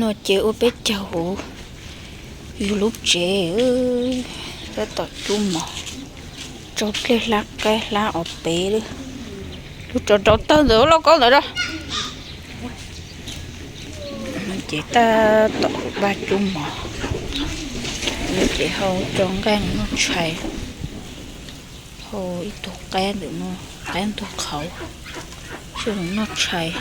Ces ua peb caug huv yus lub tsev, tab tom cub mov, tsau dlej hlab qaib hlab ob peb lawm. Lub rau rau tawg ntawm lub lauj kaub ntawd a. Ces tab tom huv paj cub mov, ces hau cov nqaij noj tshais, hau ib tug qaib ntawm no, qaib ntug qhauv, sib noj tshais.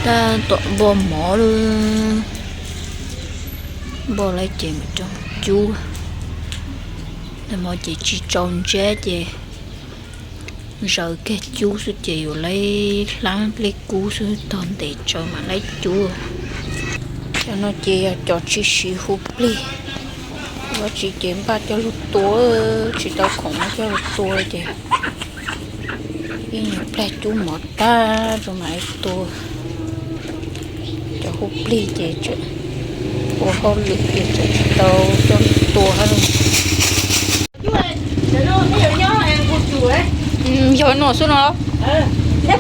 Tab tom npog mov lawm, npog lawm ces mam cub. Ntawm no ces tsis tsaus ntsiab ces zaws kiag cub xwb ces yuav laib hlab nplej kub xwb, tog ntes tsaws mam laib cub. Cov no ces yog cov tsis siv hu plig, ua tsis ces npaj coj lug tua, tsis tau khoom no coj lug tua ces ib nyuag pliag cub mov tag rau mam li tua. Cov hu plig ces ua hauj lwm ces tseem tsis tau coj lug tua hab. Yog no xwb no. Cov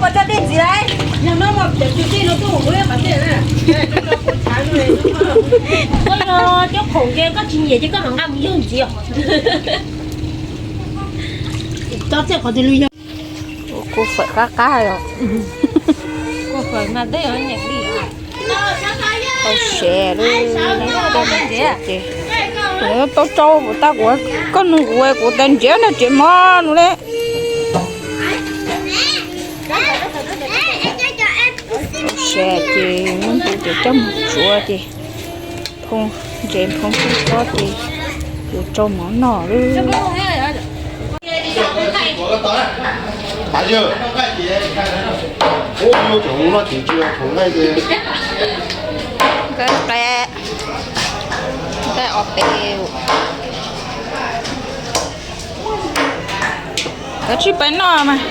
khoom ces koj tsis nyiam ces koj mam nqa mus yug ntxiv. Kua fawm qab qab os. Tau sev lawm, ces tau tsau, kuv tab kuv, koj nug kuv, kuv tas ntsiav nrog tsev mov nus le. Tau sev ces muab ntu ces coj mus tsuav ces phoo, ntses phoo xub xob ces yuav tsau mov noj lawm. Nqaij qe, nqaij ob peb, koj tsis pais noj mas,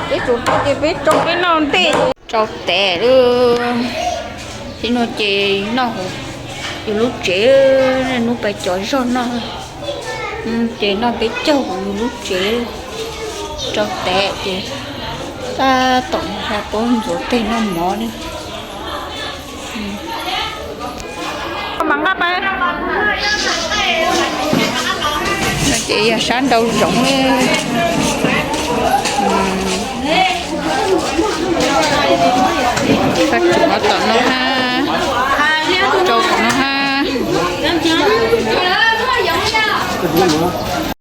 peb tsum tau ces peb tsau peb noj ntej. Tsau tes lawm, txij no ces noj hauv yus lub tsev, hnub pais cov zog noj, ces noj peb caug hauv yus lub tsev. Tsau tes ces tab tom hla paub ntxuav teg noj mov ne. Mas nqa pais. No ces yog sab nraum zoov li. Koj tsum no tom no hab, rau tom no hab.